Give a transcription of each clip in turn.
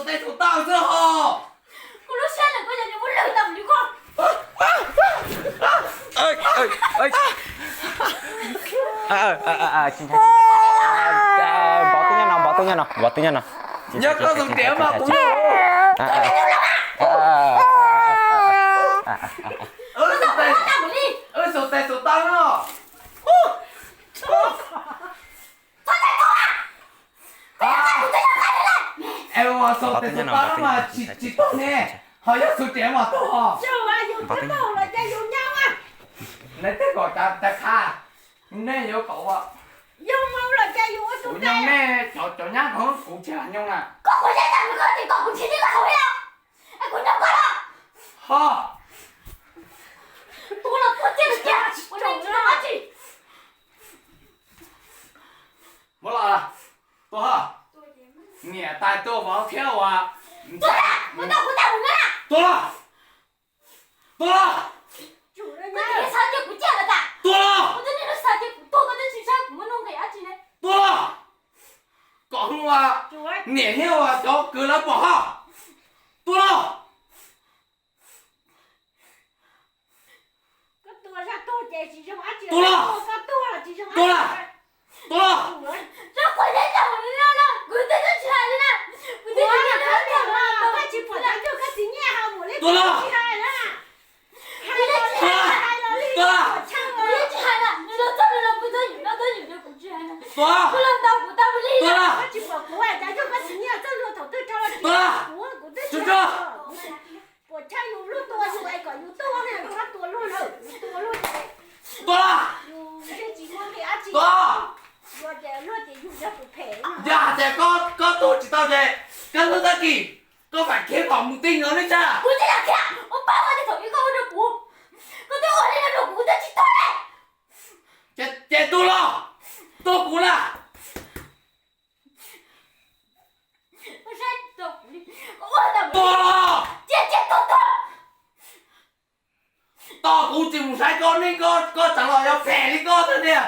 Tej tus tau xwb ho. Kuv lub siab lawm, kuv yog niam muab lwg tau li koj. Npov twb nyob no, npov twb nyob no, npov twb nyob no. Nyob koj tus tiav mas kuv xav tes xav taw no. Es xav tes xav taw no mas tsis tau ne, ho yog xav tes mas tau ho. Lawv tej kom tas qha, nej yuav kom ua. Kuv nyob nej cov nyab ko kuv tsis nyoo na. Koj qhuas yaj tas kuv koj tias kom kuv nrhiav tij laug hauv li os. Es kuv nyob koj los. Ho. Tuag los tuag tiag tiag, ua neej tsis tau dab tsi. Muab los, tuag ho. Niam tais tuaj vauv thiab uas. Tuag los, tuag los. Koj twb xav cia kuv ciaj los tas. Tuag los. Koj twb xav cia kuv tuag, koj twb tsis saib kuv muaj nuj nqis dab tsi ne. Tuag los. Kom hu ua niam thiab ua cov kwv lawv pom ho. Tuag los. Tuag los. Tuag los. Tuag los. Kuv twb tsis hais li na, kuv twb tsis hais li na. Kuv twb tsis hais li na. Tuag los. Tuag los. Kuv twb tsis hais na, los txog no los pw txog ywm no txog ywm no kuv tsis hais na. Tuag. Kuv los ntau kuv tau li. Tuag los. Tuag los. Puas tsaug yus lub tua yus es kom yus tuag, yus tua luag lawm, yus tua luag ces yus seb tsis muaj nqis dab tsi. Yog hais tias koj tuag tsis tau ces koj hlub tag kis koj mam khiav kom mus tij no li cas. Kuv tsis yog khiav, ua pab ua tej thaum ub koj ua rau kuv, koj twb ua li no rau kuv, kuv twb tsis tuag li. Ces tuag los, tuag kuv lawm. Tuag los. Tos kuv tsis mus saib koj neej, koj tseem los yuav phem li koj thiab tiag.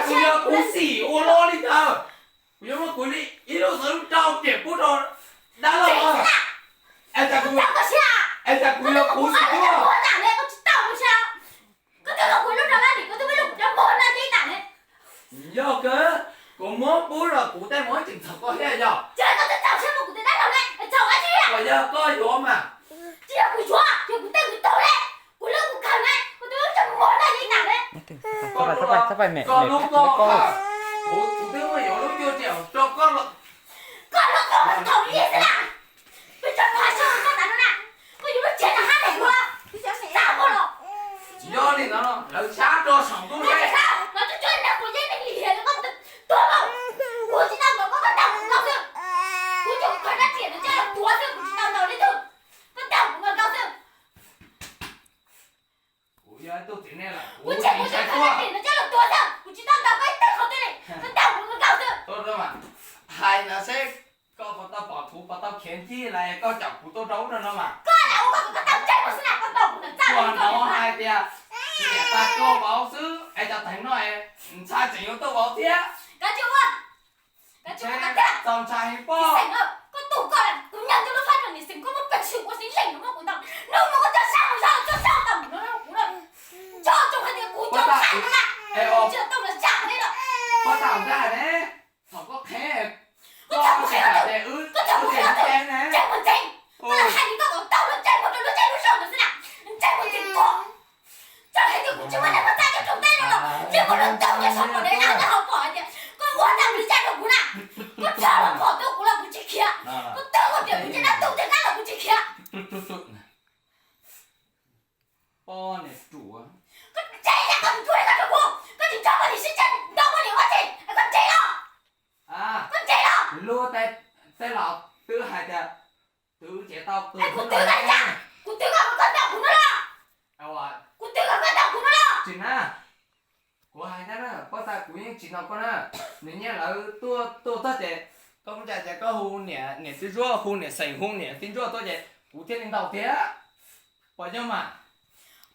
Kuv yog kuv xim ua luaj li ntawd, kuv yuav muab kuv li ib lub xwb lub rau tiam pub rau dab laug. Es tas kuv yog kuv xim tuaj. Yog kawg, kuv muab pub los kuv tej muab tseem txhaum koj thiab yog. Puas yog koj yuav mas? Koj lub koj, kuv twb muab yuav lub cuaj tiam rau koj los. Koj lub koj thaum ub xwb na. Peb tso nws hais sab hauv koj tas no na, koj yuav lub tsev rau hab daim luag, tag koj los. Yog li ntawd lawv sab rau saum ntuj no. Los tsuag tsuag nrog kuv yeej neeg lim hiam li koj tuag lauj. Kuv tsis tau ntaus koj, koj ntaus kuv nkaus xwb. Kuv coj kuv khaws rab riam ntawd coj los tuav xwb, kuv tsis tau ntaus leej twg. Koj ntaus kuv nkaus nkaus xwb. Kuv yog ib tug txiv neej lawm, kuv tseem mus saib koj, kuv tsis tau ntaus koj ib teg qhov twg li, koj ntaus kuv nkaus nkaus xwb. Hais ntawd seb koj puas tau pom kuv puas tau khiav ncig los koj caum kuv tuaj rau ub rau no mas. Koj lam ua koj kom koj tau ntseeg kuv xwb na, koj ntaus kuv ntawm txaj. Koj hnov hais tias niam tais tuaj vauv xwb es cov teev no ntshai tseem yuav tuaj vauv thiab. Koj tsis ua, koj tsis ua koj tiag. Txaus ntshai heev pob. Xeem, koj tu koj, kuv nyeem tus lub phaj rau niam xeem, koj muaj peev xwm ua xeem leej no muab kuv tau. Hnub no koj coj sab mus zog, coj sab tau mus no kuv lawm. Nco ntsoov hais tias kuv cov ntxhais no na, tsis tau los zam li lawm. Koj tau zam ne, thaum koj qhev, koj tsis hais tias wb, koj tsis hais tias wb ntseeg, ntseeg mus ntseeg. Koj los hais li koj kom tau lub caij mus rau lub caij lub zog ntawd xwb na, ntseeg mus ntseeg tuag. Txawm hais tias kuv tsis muaj neeg muaj txaj nyob rau teb no los yeej muaj lub ntuj nyob saum no dev av nyob hauv pom hais tias koj ua tau li cas rau kuv na. Koj txhob los phom tuaj kuv los kuv tsis khiav, koj twb ua tias kuv nce dab tuj nce dab los kuv tsis khiav. Koj ntshe yog koj tus ntsuag li koj rau kuv, koj tsis nco koj niam sib tsev nrog koj niam ua tsi es koj ntshe los. Koj ntshe los. Luag tej laus twb hais tias twv tsis tau qw. Kuv twv koj li cas? Kuv twv koj kom koj ntaus kuv no los? Kuv twv koj kom koj ntaus kuv no los? Tsis na, kuv hais ntag na, poj ta kuv yeej tsis ntaus koj na. Nws nyiaj lawv tuaj tuaj txog ces koj muaj cai ces koj hu niam, niam tij ntsuab, hu niam xeem, hu niam tij ntsuab tuaj ces kuv thiaj li ntaus thiab. Puas yog mas?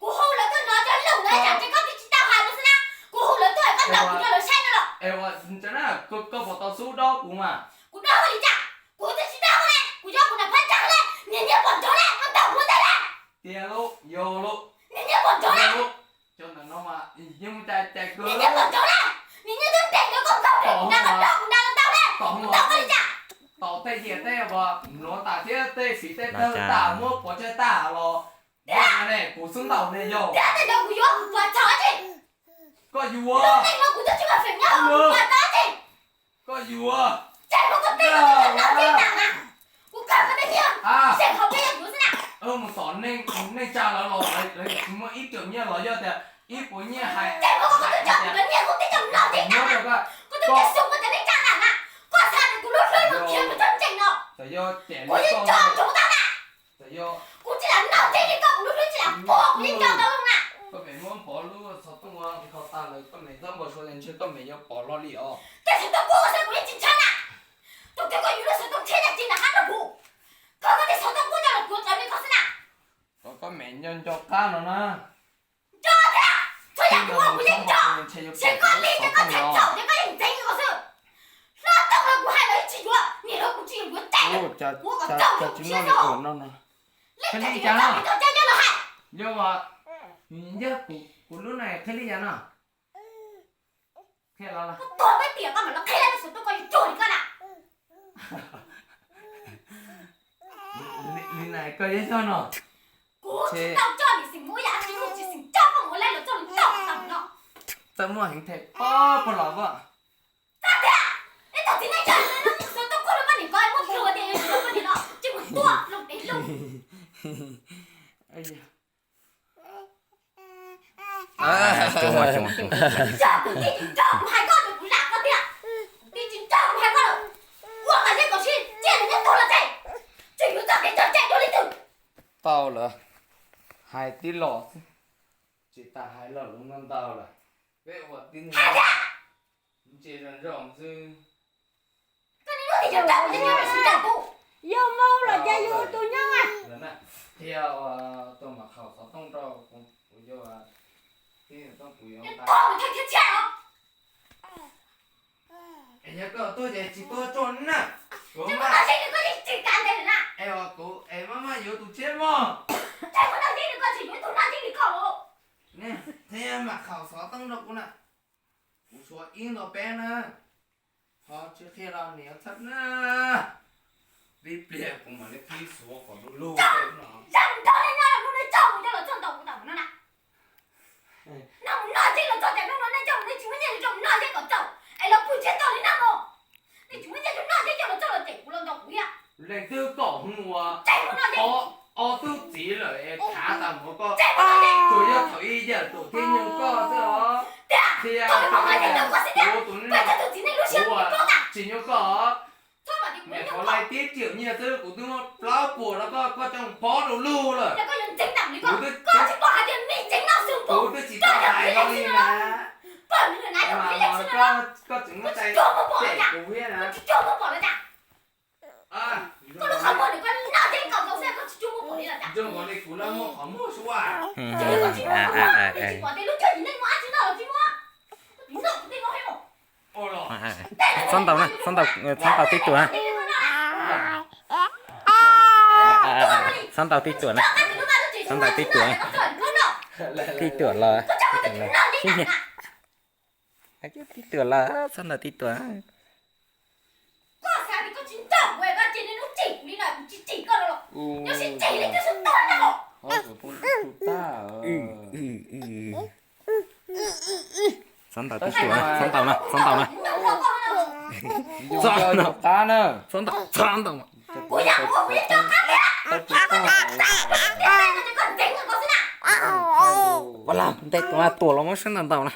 Kuv hu lawv tuaj no cov lus na, yam ces koj twb tsis tau hais no xwb na. Kuv hu lawv tuaj koj ntaus kuv rau lawv saib no los? Es ua, koj puas tau xub dob kuv mas? Kuv dob koj li cas? Kuv twb tsis dob koj li, kuv yog kuv niam phab ntsa li, niag nyiaj pom nrov li, koj ntaus kuv ntag li. Tiag lauj, yog lauj. Niag nyiaj pom nrov li. Cov ntawm no mas yeej cai cai kawg. Niag nyiaj pom nrov li, niag nyiaj twb ntes nrov koj nkaus li, kuv ntaus koj ntaus li ntau li, koj ntaus koj li cas? Tom tej tiam tej uas mluav tas thiab tej fiv tej tawg tas muab pov tseg tas los ne, kuv xub ntaus ne yog. Tiag, tej ntawd kuv yuav, kuv puas txhaum tsis? Koj yuav. Lub neej no kuv twb tsis muaj feem nyob, kuv puas txhaum tsis? Koj yuav. Tseg koj tej no, koj tej nyiaj na, kuv kawg koj tej nyiaj, tseg qhov peb yuav xwb na. Mus tom neej tsa lawv los lawv tsis muaj ib raum nyiaj los yog tias ib puas nyiaj hais. Tseg koj, koj twb coj kuv cov nyiaj, koj twb coj noj tej na, koj twb coj xu koj cov neej tsa na, koj xav tias kuv lub hlwb no khiav mus txog tseem no. Kuv yeej coj ntsoov tau na. Kuv tsis lam noj ntsej li koj, kuv lub hlwb tsis lam puag, kuv yeej coj tau na. Koj mem muab pov lub xov tooj ua kho tas lawm, koj mem txhob npau suav tias ntshe koj mem yuav pov hlo li os. Tej xov tooj kub xwb kuv yeej tsis ntshai na. Tus twg koj yuav lub xov tooj tshiab yam tsis nram qab rau kuv, koj, koj tej xov tooj kub coj los kuv txawv li koj xwb na. Koj, koj mem nco nco qab no na. Nco thiab, txhua yam kuv ua kuv yeej nco. Seb koj li ces koj txhais txhaum ces koj yeej ntxeev li koj xwb. Hlo tooj los kuv hais los yeej tsis yuav, niam los kuv tsis yuav, yuav tseem kuv kom txaus siab xwb. Leej twg tsis yuav txaus, txaus cai coj los hais. Yog, yog kuv lub na qhia li cas no? Qhia los, koj tuag peb tiam koj mam los qhia lub xov tooj koj yuav cuag li koj na. Li na koj yog yog no. Kuv tsis tau coj niam xeem muab yam tsis muaj tsis xeem coj koj mus laij los txog li tau tau no. Txawj muaj heev them pob puag los koj. Txaj tiag, ib tug txiv neej yog xov tooj kub rau koj niam koj muab plhu tias yuav tsis koj niam los tsis mus tuaj loo dev loo. Yog kuv tij tsis nco kuv hais koj ces kuv lam koj tiag. Kuv tij tsis nco kuv hais koj lawm. Ua mas yeej kom sib cia nws nyob tuag los tseem, tseem yuav txoj kev cog tseg dua li twg. Tau lawm, hais tib los xwb, tsis tas hais lo lus no ntau lawm. Peb ua tib neeg ntse zoo zoo xwb. Koj niag lub tib yog rau kuv, yog rau kuv. Yog mus los ces yus tus nyob. Thiab ua tus mam khaum xov tooj rau kuv, kuv yuav, kuv yuav. Es yog koj tuag ces tsis tuag tsuag na. Kuv mas, es kuv es maj maj yuav tus tshiab mog. Thiab mam khaum xov tooj rau kuv na. Kuv suav ib nto peb na. Ho tsis qhia los niam txhawb na. Tib pliag kuv mam li qhib suav kom du lug no. Zaj mus nrog nej nyob los hnub nej coj mus coj los txog ntaus kuv ntaus no na. No mus noj ntsej los txog tias hnub no nej coj mus, nej tsis muaj nyiaj li coj mus noj ntsej kom txaus es los pw ntsiag to li no mus. Nej tsis muaj nyiaj coj noj ntsej coj los txog los cem kuv los ntaus kuv thiab. Leej twg kom hu ua ob tug txiv lawm es khav tas mus koj tsuas yog thaum ib yam tuam thiab nyuj koj xwb os. Thiab kuv tus neeg no kuv tsis nyuaj koj. Niam qhuav laij tib riam nyiaj xwb kuv twb muab plaub puas rau koj, koj coj mus pov rau lug lawm. Kuv twb, kuv twb tsis tau hais li na. Mas koj tseem muab cai cem kuv thiab na. Zoo nkaus li kuv lawv muab qhov muag sua. Txhob ntaus na, txhob ntaus, txhob ntaus tib tuam na. Txhob ntaus tib tuam na, txhob ntaus tib tuam na. Tib tuam los, tib tuam los, txhob ntaus tib tuam. Txhob ntaus tib tuam na, txhob ntaus na, txhob ntaus na. Txhob ntaus, txhob ntaus. Ua laj nte tuam, tuam los muab sab ntaus ntaus na.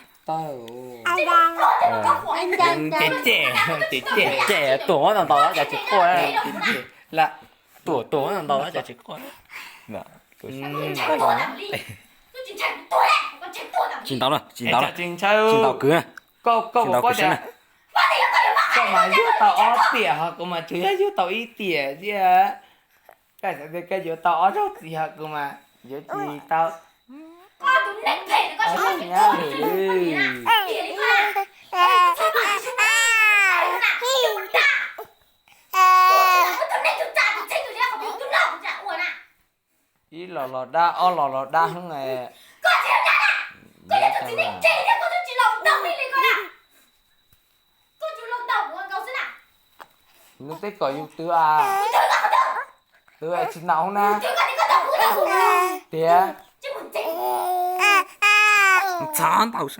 Cem cem, cem cem, tuam muab ntaus ntaus cas tsis quaj. Tuam, tuam muab ntaus ntaus cas tsis quaj. Tsis ntaus na, tsis ntaus na, tsis ntaus kwv na. Koj, koj puas paub tias koj mas yug tau ob tiam ho kuv mas tsuas yog yug tau ib tiam thiab. Koj xav tias koj yuav tau ob zaug txiv ho kuv mas yuav tsis tau. Koj tus neeg phem, koj tsis muaj txiv txawj, koj tsis muaj txiv txawj. Los dab, ob los los dab heev. Nws tej kom yus twv a, twv tsis ntaus na. Tias txhob ntaus,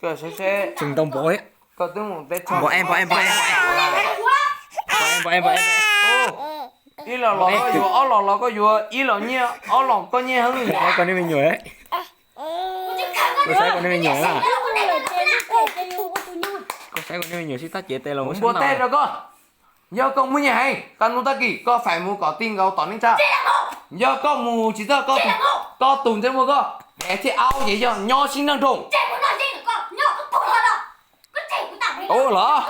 koj saib seb tseem ntaus npaum, koj twb mus teb txhob npaum, npaum, npaum, npaum, npaum, npaum. Ib los los koj yuav, ob los los koj yuav, ib los nyiaj, ob los koj nyiaj heev li. Koj saib koj nej me nyuam na. Koj saib koj nej me nyuam sib tab cev tes los mus npua teg rau koj. Yog koj muaj nyiaj heev, kaj hnub tag kis koj faim mus kom tij nkaus tom neej tsa. Yog koj mus tsis txog, koj tus ntsej muag koj phem thiab aub ces yog nyob sib nrag nroog. Ua los,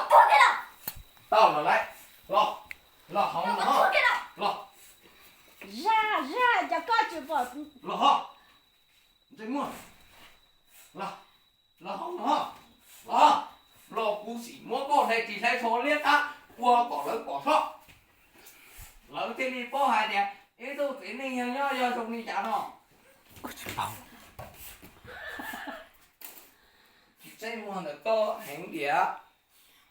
tau los lawm, los, los hauv no, los, los ho, ntsej muag, los, los hauv no, los, los kuv sim muab koj hlais ris hlais tsho liab qab ua kom lawv pom sob. Lawv thiaj li paub hais tias ib tug txiv neej yog nyob yog zoo li cas no. Ntsej muag ntawm koj heev tiag.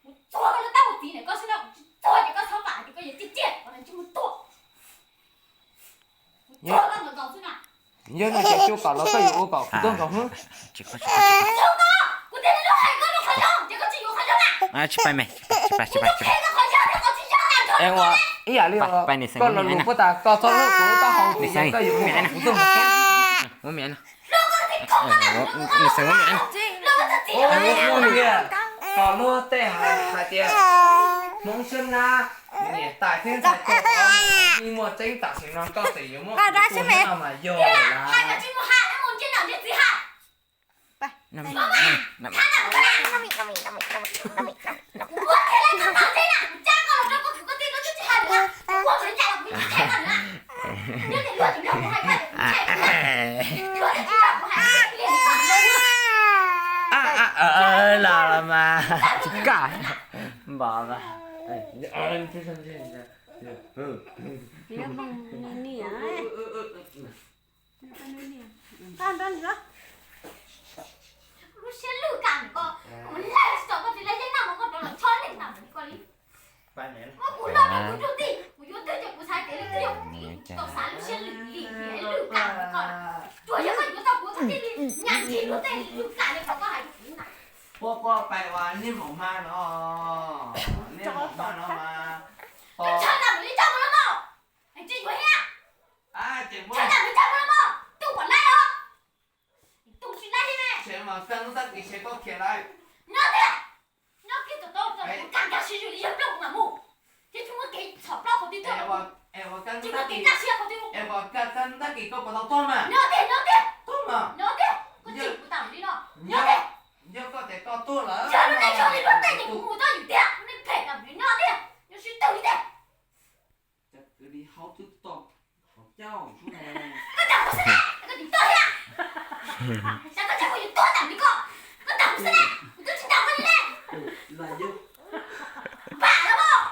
Kuv txuag koj lub taub hau txiv ntawm koj xwb no, kuv tsis txuag ces koj txhob vam tias koj yuav ciaj ciaj, kuv tsis mus tuag. Kuv txuag koj nkaus nkaus xwb na. Yog no ces cua kom los koj yuav ua kom kuv tuag nkaus xwb. Txuag koj, kuv tias nws lub hais koj lub qhov zoov ces koj tsis yuav qhov zoov na. Tsis pais me, tsis pais, tsis pais, tsis pais. Ib yam li koj lo lus puag ta, koj txhob hlub kuv lub taub hau txiv, koj yuav ua kom kuv tuag nkaus xwb. Muab me no. Nws xeem muab me no. Kom luag tej hais tias Hmoob Xyooj Nab niam tais thiab ntxhais tua tod, yeej muaj tseeb tam sim no koj tseem yuav muab kuv tua no mas yog lawm. Los los mas tsis kam npam. Lub siab lwj kam koj, kuv laj tsis tau koj tsis laj yeej naj mus koj rov los chob neeg nta mus li koj li. Muab kuv noj rau kuv rau tij, kuv yuav twg ces kuv xav tias leej twg yog kuv txiv, kuv tsis tau xav lub siab lwj li, lwj kam koj. Tsuas yog koj yuav tau kuv koj thiaj li nyam ntsis luag tej lwj kam li kom koj hais rau kuv na. Puab koj pais ua niaj maum hma no, niaj maum hma no mas. Koj tshaj nta mus li tso mus los mas. Tsis yuav thiab. Tshaj nta mus tso mus los mas. Tus pom laib os. Tus tsis laib thiab ne. Tsev mas kaj hnub tag kis tsev koj khiav lawm. Nyob tiag. Nyob kiag tom tau tso kuv kaj kiag sib zwm li yog nplooj kuv mam mus. Ces tsis muaj kev txhom plaub qhov twg tuaj. Tsis muaj kev kaj siab qhov twg. Kaj hnub tag kis koj puas tau tuag mas? Nyob tiag, nyob tiag. Tuag mas. Nyob tiag. Koj tsis kuv tam li no. Nyob tiag. Yog koj tias koj tuag lawm, yog lub neej zoo li luag tej ces kuv mus txog yus tiag, lub neej phem tam li nyob tiag, yuav sib tw li tiag. Cov kwv li haub twb toj qhov cauj xwb ne. Koj ntaus kuv xwb ne, koj tsis toj thiab. Xav koj tseem kuj yuav tuag tam li koj. Koj ntaus kuv xwb ne, kuv twb tsis ntaus koj li ne. Vam lawm mas.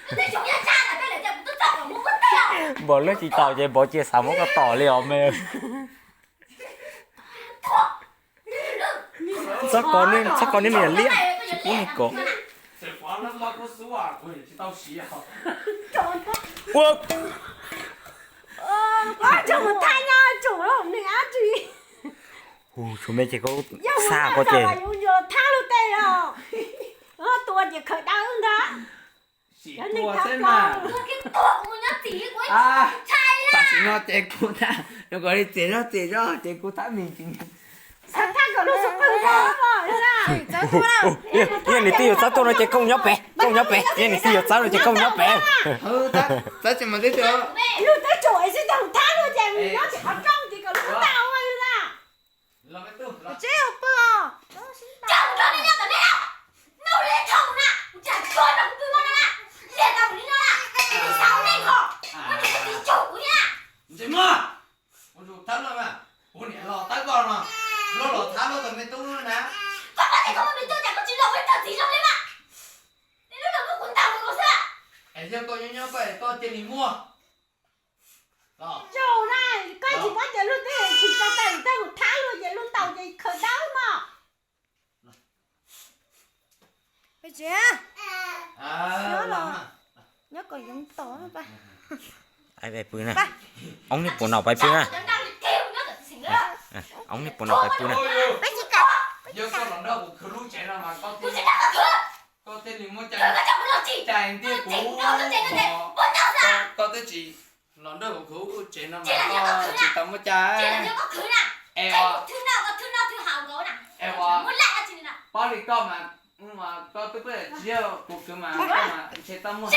Koj twb xyov yog tsa tam tej lawm ces kuv twb txog kom muab koj tij os. Npaum lub tsis tau ces npaum cia xav muab koj tom li os me. Txhob kov, txhob kov nej me nyuam liab, tsis pub nej kov. Ua, tsum me ces koj xa koj ces. Tua ces khaws dawb ntag. Sim tua xwb mas. Tam sim no ces kuv thab, yog kom li txias zog txias zog ces kuv thab me ntsis. Yog niam tij yuav txawb tuaj no ces koj nyob pem, koj nyob pem, yog niam tij yuav txawb no ces koj nyob pem. Txawb tsis mas twb tsis. Ntses muag, ua tus thab luaj mas, kuv niam los tawb koj no, luag los thab luag tus me tub na. Koj pab tias koj muaj me tub cas koj tsis los ua ib tug txiv zoo li mas. Lub no muab kuv ntaus nkaus xwb. Es yog koj nyob nyob koj es koj cia li muaj. Zaum na, koj tsis muab cov lub teb tsis tso tawm, koj mus thab luag ces lub ntaus ces khaws dawb mog. Nyob kom yoov tom. Pais pw na. Oob niag puas nom pais pw na. Oob niag puas nom pais pw na. Yog koj los nrog kuv khwv lub tsev no mas koj thiaj li muab cai, cai ntiag kuv. Koj twb tsis los nrog kuv khwv lub tsev no mas koj tsis tau muab cai. Es, es, pab li koj mas, koj twb pab tsis yog kuv khwv mas koj mas ntshe tau muaj.